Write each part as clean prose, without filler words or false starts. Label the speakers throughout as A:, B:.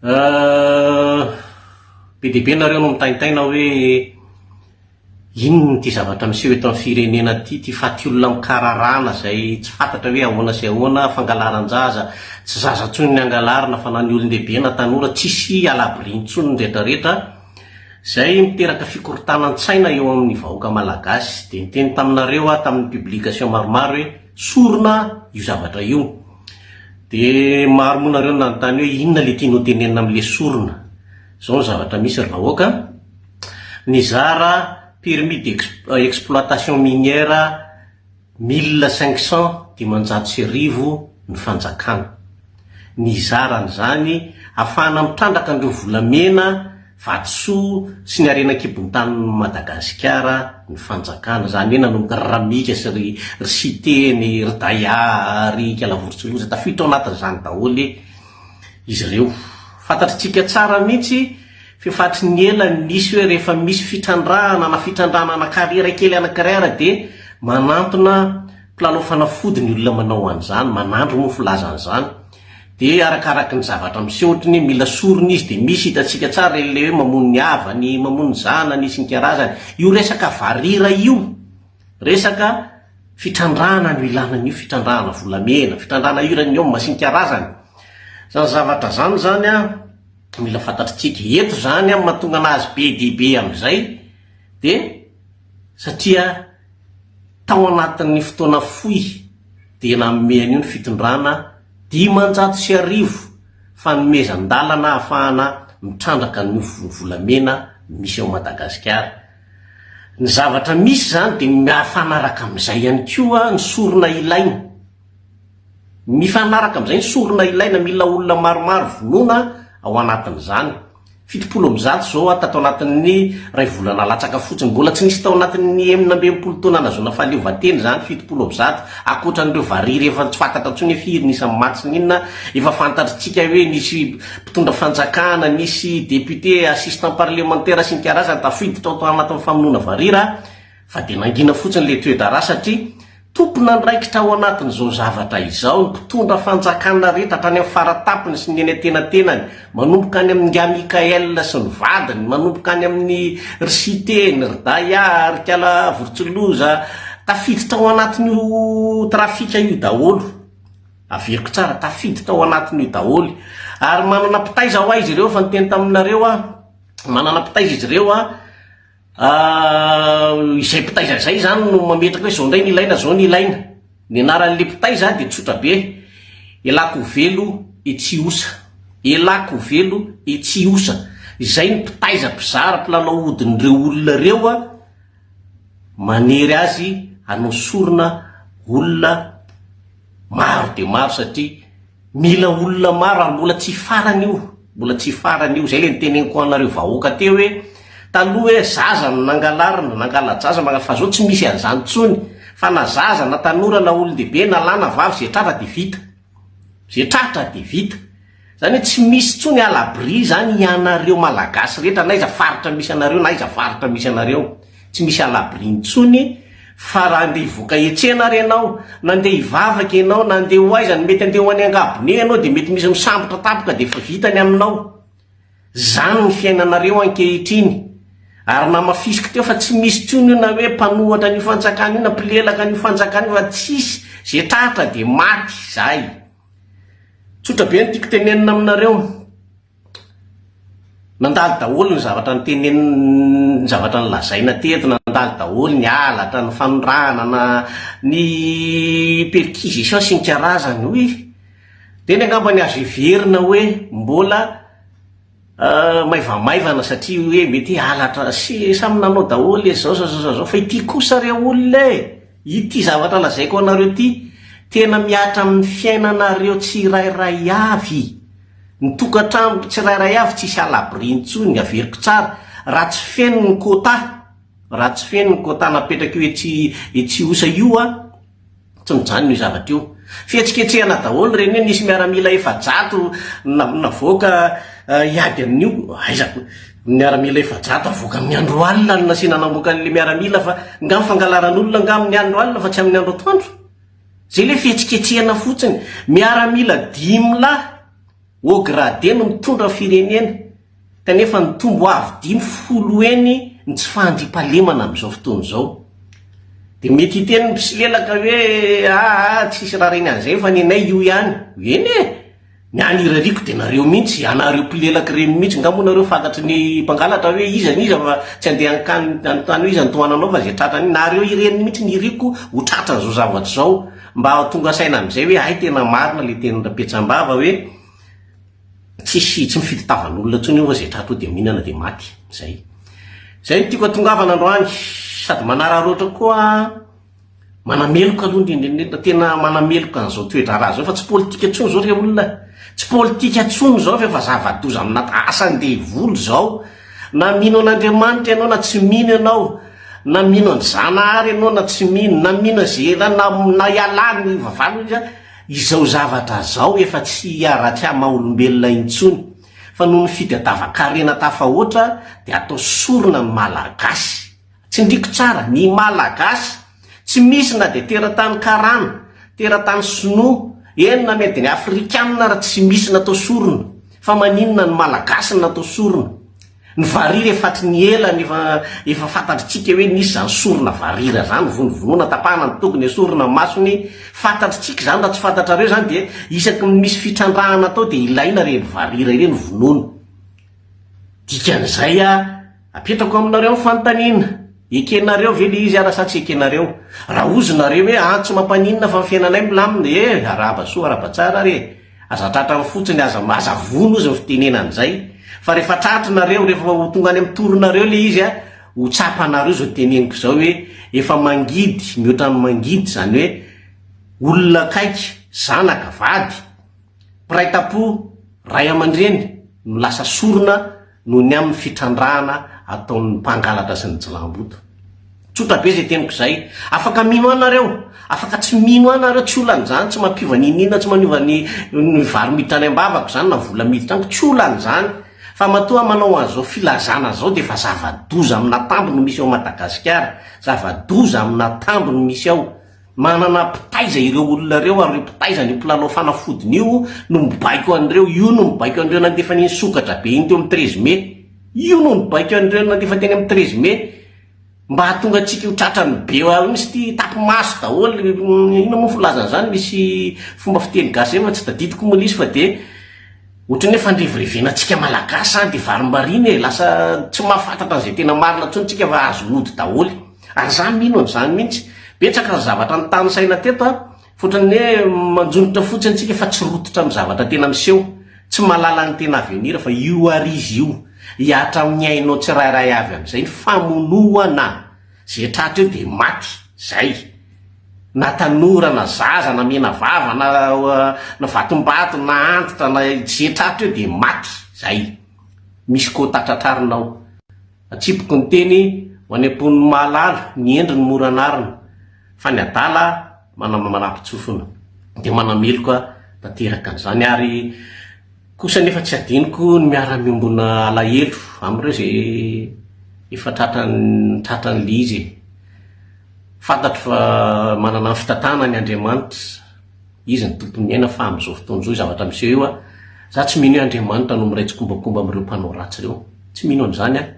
A: Be dia be nareo no mitaintaina hoe inona ity zavatra miseho eto amin'ny firenena ity, ity faty olona mikararana izay tsy fantatra hoe ahoana sy ahoana, fangalaran-jaza, tsy zaza intsony ny angalarina fa na ny olon-dehibe na tanora, tsisy à l'abri intsony ny retraretra, izay miteraka fikorontanan-tsaina eo amin'ny vahoaka malagasy. Dia niteny taminareo aho tamin'ny publication maromaro hoe sorona io zavatra io. Dia maro moa nareo nanontany hoe inona le tianao tenenina amin'le sorona? Zao ny zavatra misy ry vahoaka, nizara permis d'exploitation minière 1500 1500 ny fanjakana. Nizara an'izany afahana mitrandraka an'ireo volamena Vatosoa sy ny harena an-kibon'ny tanin'i Madagasikara ny fanjakana, izany hoe nanomboka ry Ramika sy ry ry Siteny, ry Daya, ry Ikalavoritsoloza, tafiditra ao anatin'izany daholo izy ireo. Fantatritsika tsara mihitsy f'efa hatry ny ela nisy hoe rehefa misy fitrandrahana na fitrandrahana ana kariera kely anankiray ara dia manantona mpilalao fanafody ny olona manao an'izany, manandro moa ny filazana izany. Dia arakaraky ny zavatra miseho ohatry ny hoe mila sorona izy dia misy hitantsika tsara ireny ilay hoe mamono ny havany, mamono ny zanany sy ny karazany. Io resaka varira io, resaka fitrandrahana no ilana an'io, fitrandrahana volamena, fitrandrahana uranium sy ny karazany. Izany zavatra izany izany an, mila fantatritsika. Eto izany an, mahatonga an'azy be dia be amin'izay dia satria tao anatin'ny fotoana fohy dia nanome an'io ny fitondrana 1500 fanomezan-dalana ahafahana mitrandraka ny volamena misy ao Madagasikara. Ny zavatra misy izany dia mifanaraka amin'izay ihany koa ny sorona ilaina. Mifanaraka amin'izay ny sorona ilaina, mila olona maromaro vonoina ao anatin'izany. 170 izao aho tato anatin'ny iray volana latsaka fotsiny. Mbola tsy nisy tao anatin'ny 66 taona nahazoana fahaleovantena izany 170, ankoatra an'ireo variry efa tsy fantatra intsony hoe firy ny isan'ny maty sy ny inona, efa fantatritsika hoe nisy mpitondra fanjakana, nisy député, assistant parlementaire sy ny karazany tafiditra tao anatin'ny famonoana varira. Fa dia nangina fotsiny ilay toe-draharaha satria tompon'andraikitra ao anatin'izao zavatra izao ny mpitondra fanjakana rehetra hatrany amin'ny fara-tampony sy ny eny antenatenany, manomboka any amin'ingahy Mickaël sy ny vadiny, manomboka any amin'ny ry Siteny, ry Daya, ry Kala Vorotsiloza, tafiditra ao anatin'io trafika io daholo. Averiko tsara, tafiditra ao anatin'io daholo. Ary manana mpitaiza ho aiza ireo, efa niteny taminareo aho, manana mpitaiza izy ireo an, Izay mpitaiza izay izany no mametraka hoe izao indray no ilaina, izao no ilaina. Ny anaran'ilay mpitaiza dia tsotra be, Elakovelo Etsiosa. Elakovelo Etsiosa. Izay ny mpitaiza, mpizara, mpilalao odin'ireo olona ireo manery azy hanao sorona olona maro dia maro satria Mila olona maro ary mbola tsy farany io, mbola tsy farany io, zay le niteneniko anareo vahoaka teo hoe taloha hoe zaza no nangalarina, nangala-jaza, mangala, fa zao tsy misy an'izany tsony fa na zaza na tanora na olon-dehibe na lahy na vavy ze tratra de vita, ze tratra de vita, zany hoe tsy misy tsony à l'abri zany ianareo malagasy rehetra n'aiza faritra misy anareo na aiza faritra misy anareo. Tsy misy à l'abri intsony fa raha andeha hivoaka hiantsena ary ianao, na andeha hivavaka ianao, na andeha ho aiza, mety andeha ho any Angabone ianao dia mety misy misambotra tampoka dia efa vita ny aminao. Izany ny fiainanareo ankehitriny. Ary namafisiko teo fa tsy misy intsony io na hoe mpanohatra an'io fanjakana io na mpilelaka an'io fanjakana io fa tsisy, ze tratra dia maty, zay. Tsotra be ny tiako tenenina aminareo. Nandalo daholo ny zavatra noteneniny, ny zavatra nolazaina teto, nandalo daholo ny halatra, ny fanondrahana, na ny perquisition sy ny karazany. Hoy, ireny angamba ny azo heverina hoe mbola maivamaivana satria hoe mety hoe halatra sy samy nanao daholo e, zao zao zao zao, fa ity kosa re olona e! Ity zavatra lazaiko anareo ity, tena mihatra amin'ny fiainanareo tsirairay avy. Ny tokantrano tsirairay avy tsisy à l'abri intsony, averiko tsara, raha tsy feno ny quota, raha tsy feno ny quota napetrak'io etsy etsy osa io an, tsy mijanona io zavatra io. Fihetsiketsehana daholo ireny hoe nisy miaramila 400 navoaka hiady amin'io, aiza koa, miaramila 400 avoaka amin'ny andro alina no nasiana namoaka an'ilay miaramila fa nga ny fangalaran'olona nga amin'ny andro alina fa tsy amin'ny andro atoandro? Zay le fihetsiketsehana fotsiny. Miaramila dimy lahy. Haut gradé no mitondra firenena kanefa nitombo avo 50 heny ny tsy fahandriampahalemana amin'izao fotoana izao. Dia mety hiteny ny mpisolelaka hoe aa tsisy rariny an'izay fa ny anay io ihany. Eny e! Ny any irariako dia nareo mihitsy, ianareo mpilelaka ireny mihitsy, nga moa nareo fantatry ny mpangalatra hoe iza n'iza fa tsy andeha hankany hanontany hoe iza no tohananao fa izay tratrany iny, nareo ireny mihitsy no iriko ho tratran'izao zavatra izao, mba ho tonga saina amin'izay hoe hay tena marina ilay tenin'i Rapetsambava hoe tsisy tsy mifidy tavan'olona intsony io fa izay tratra eo dia mihinana dia maty, izay. Izay no tiako hatongavana androany, sady manararaotra koa. Manameloka aloha indrindra indrindra, tena manameloka an'izao toe-draharaha izao fa tsy politika intsony izao re olona e! Tsy politika intsony izao fa efa zava-doza amina asan-devoly izao. Na mino an'Andriamanitra ianao na tsy mino ianao, na mino an'i Zanahary ianao na tsy mino, na mino an'izay na na ialahy ny vavahana, izao zavatra izao efa tsy ara-tsy maha olombelona intsony fa noho ny fitadiavan-karena tafahoatra dia atao sorona ny Malagasy. Tsindriko tsara, ny Malagasy, tsy misy na dia teratany karana, teratany sinoa, eny na medy ny afrikanina ary tsy misy natao sorona, fa maninona ny Malagasy no natao sorona? Ny varira efa hatry ny ela no efa efa fantatritsika hoe nisy izany sorona varira izany, vonovonoana, tapahana ny tongony, esorina ny masony, fantatritsika izany, raha tsy fantatrareo izany dia isaky ny misy fitrandrahana atao dia ilaina ireny varira ireny vonoina. Dikan'izay a, apetrako aminareo ny fanontaniana, ekenareo ve le izy ara sa tsy ekenareo? Raha ozy nareo hoe an tsy mampaninona fa ny fiainanay milamina, eh arahaba soa arahaba tsara ary e! Aza tratran'ny fotsiny, aza aza vono ozy ny fitenenana izay, fa rehefa tratry nareo, rehefa ho tonga any amin'ny tour-nareo le izy a, ho tsapanareo izao teneniko izao hoe efa mangidy mihoatra ny mangidy izany hoe olona akaiky, zanaka, vady, Mpiray tampo, ray aman-dreny no lasa sorona noho ny amin'ny fitrandrahana ataon'ny mpangalatra sy ny jilamboto. Tsotra be izay teniko izay. Afaka mino ahy nareo, afaka tsy mino ahy nareo, tsy olana izany, tsy mampiova n'inon'inona, tsy manova ny ny vary miditra any am-bavako izany na vola miditra amiko, tsy olana izany. Fa matoa aho manao an'izao filazana izao dia efa zava-doza amin'atambo no misy ao Madagasikara, zava-doza amin'atambo no misy ao. Manana mpitaiza ireo olona ireo ary ireo mpitaiza an'io mpilalao fanafodiny io no mibaiko an'ireo, io no mibaiko an'ireo nandefa an'iny sokatra be iny teo amin'ny treize mai, io no nibaiko an'ireo nandefa teny amin'ny treize mai mba hahatonga antsika ho tratran'ny be misy ity tapi-maso daholo, inona moa filazana izany, misy fomba fiteny gasy izay fa tsy tadidiko moa ilay izy fa dia ohatran'ny hoe fandrevirevena antsika malagasy izany dia varimbariana e, lasa tsy mahafantatra an'izay tena marina intsony tsika fa azo mody daholo. Ary za mino an'izany mihitsy. Betsaka ny zavatra notanisaina teto an, fa ohatran'ny hoe manjonitra fotsiny tsika fa tsy rototra amin'ny zavatra tena miseho. Tsy mahalala ny tena avenir fa io ary izy io. Hihatra amin'ny ainao tsirairay avy amin'izay ny famonoana. Ze tratra eo dia maty. Zay. Na tanora na zaza na menavava na na vatombato na antitra na ze tratra eo dia maty. Zay. Misy quota tratrarina ao. Atsipiko ny teny ho any am-pon'ny mahalala, ny hendry no mora anarina, fa ny adala manam-manampin-tsofina. Dia manameloka tanteraka an'izany. Ary kosa anefa tsy adinoko ny miara-miombona alahelo amin'ireo izay efa tratran'ny tratran'ilay izy e. Fantatro fa manana ny fitantanany Andriamanitra. Izy no tompon'ny aina fa amin'izao fotoana izao io zavatra miseho io a, za tsy mino hoe Andriamanitra no miray tsikombakomba amin'ireo mpanao ratsy ireo, tsy mino an'izany aho,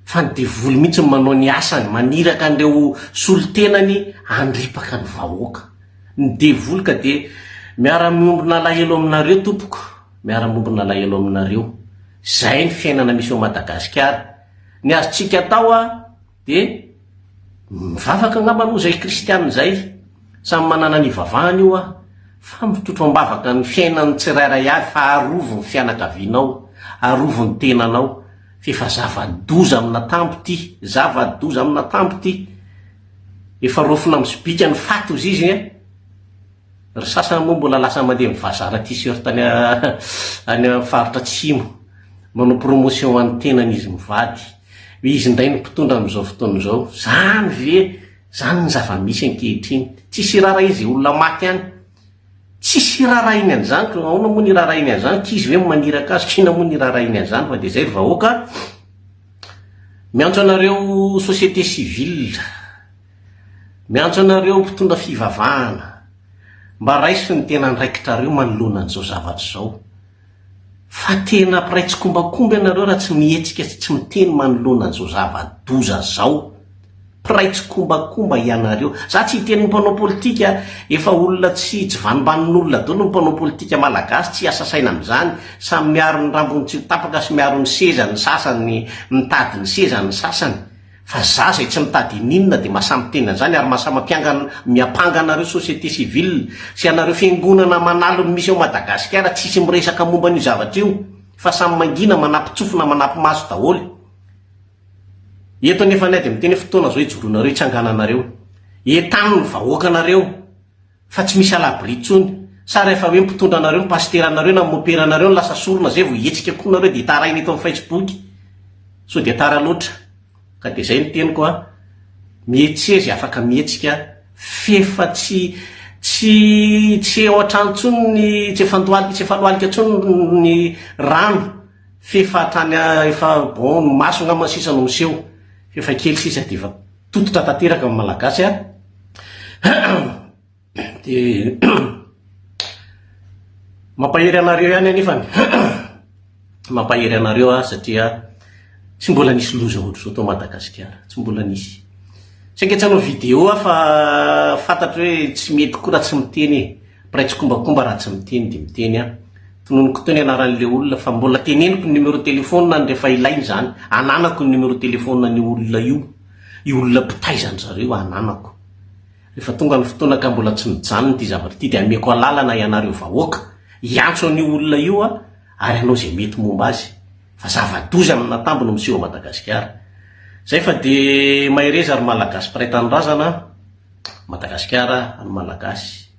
A: fa ny devoly mihitsy no manao ny asany, maniraka an'ireo solontenany handripaka ny vahoaka, ny devoly ka dia miara-miombona alahelo aminareo tompoko, miara-miombona alahelo aminareo, izay ny fiainana misy ao Madagasikara, ny azontsika atao a dia mivavaka angamba aloha izay kristiana izay, Samy manana ny ivavahany io ah, fa mitrotro ambavaka ny fiainan'ny tsirairay avy fa arovy ny fianakavianao, arovy ny tenanao, f'efa zava-doza amin'atambo ty, zava-doza amin'atambo ty, efa raofina amin'ny sobika ny faty ozy izy eh, ry sasany moa mbola lasa mandeha mivazara t-shirt any any amin'ny faritra atsimo, manao promotion ho an'ny tenany izy mivady, hoe izy indray no mpitondra amin'izao fotoana izao, zany ve? Zany ny zava-misy ankehitriny. Tsisy hiraharaha izay olona maty any. Tsisy hiraharahiany an'izany ko ahoana moa ny hiraharahiany an'izany? K'izy ve no maniraka azy? K'inona moa ny hiraharahiany an'izany? Fa dia izay ry vahoaka. Miantso anareo société civile. Miantso anareo mpitondra fivavahana. Mba raiso ny tena andraikitrareo manoloana an'izao zavatra izao. Fa tena mpiray tsikombakomba ianareo raha tsy mihetsika sy tsy miteny manoloana an'izao zava-doza zao. Mpiray tsikombakomba ianareo. Za tsy hiteny ny mpanao politika, efa olona tsy tsy vanombanin'olona daholo ny mpanao politika malagasy, tsy hiasa saina amin'izany, samy miaro ny rambony tsy ho tapaka sy miaro ny sezany ny sasany, mitady ny sezany ny sasany. Fa za zay tsy mitady ininona dia mahasahy miteny an'izany ary mahasahy mampiangana, miampanga anareo société civile sy anareo fiangonana aman'aliny misy ao Madagasikara tsisy miresaka momba an'io zavatra io fa samy mangina manampin-tsofina manampi-maso daholo. Eto anefa ny ahy dia miteny hoe fotoana izao hijoroanareo hitsangananareo. Entano ny vahoakanareo fa tsy misy à l'abri intsony. Sa rehefa hoe mpitondra anareo, ny pasiteranareo na ny moperanareo no lasa sorona zay vao hihetsika koa nareo dia hitaraina eto amin'ny facebook? Sao dia tara loatra? Ka dia izay no teniko a, mihetseha izay afaka mihetsika f'efa tsy tsy tsy eo an-trano intsony ny tsy efa andohalika tsy efa alohalika intsony ny rano f'efa hatrany efa bon ny maso angamba sisa no miseho f'efa kely sisa dia efa tototra tanteraka ny Malagasy a. Dia mampahery anareo ihany anefany mampahery anareo aho satria tsy mbola nisy loza ohatr'izao tao Madagasikara, tsy mbola nisy. Saingy tsy hanao vidéo aho fa fantatro hoe tsy mety koa raha tsy miteny e. Mpiray tsikombakomba raha tsy miteny dia miteny aho. Tononiko teo ny anaran'ilay olona fa mbola teneniko ny numéro téléphone-ny rehefa ilaina izany. Ananako ny numéro téléphone-n'io olona io, io olona mpitaiza an-dry zareo ananako. Rehefa tonga ny fotoana ka mbola tsy mijanona ity zavatra ity dia ameko alalana ianareo vahoaka hiantso an'io olona io aho ary hanao izay mety momba azy fa zava-doza amin'atambo no miseho ao Madagasikara. Zay fa dia mahereza ry Malagasy mpiray tanindrazana a! Madagasikara an'ny Malagasy.